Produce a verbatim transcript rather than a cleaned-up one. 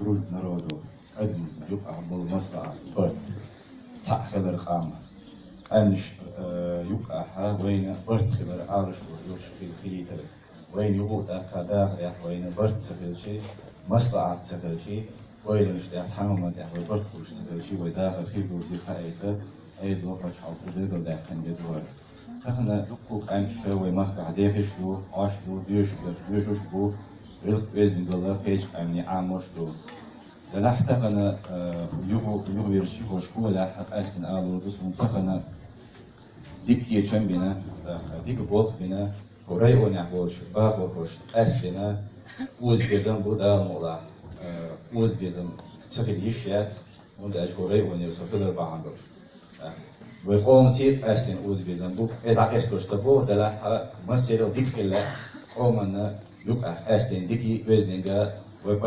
Дружба народов, къаьстта юкъахь болу маслаӀат, барт, цхьаъ хилар къам. Къаьмнаш, э, юкъахь вайна барт хилар Ӏалашо йолуш хил-, хилийтар. Вайна юха а тӀаккха дахарехь вайна барт ца хилчи, маслаӀат ца хилчи, ойланаш тӀехь цхьана хӀуманна тӀехь вай барт хуьлуш ца хилчи, вай дахар хир ду дика хаийта, Ӏедало пачхьалкхо билгалдаьккхина де ду хӀара. Тахана дуккха къаьмнаш вай махкахь дехаш ду, Ӏаш ду, доьшуш берш доьшуш бу, гӀиллакх-оьздангалла кхечу къаьмнийн Ӏамош ду. Делахь тахана, э, юха, юхаверзачу школехь къаьсттина ала лур ду суна, тахана дика кечам бина, э, дика болх бина, хӀу районехь болчу бахархошна къаьсттина озабезам бу Дала мукъалахь, э, озабезам ца хила йиш яц, хӀунда аьлча хӀу районера со хилар бахьана долуш. Вай къомаца а къаьсттина озабезам бу, кхин дӀакъаьсташ ца боху, делахь а массерал дика хилла, къоманна юкъахь къаьсттина дика, оьздангалла,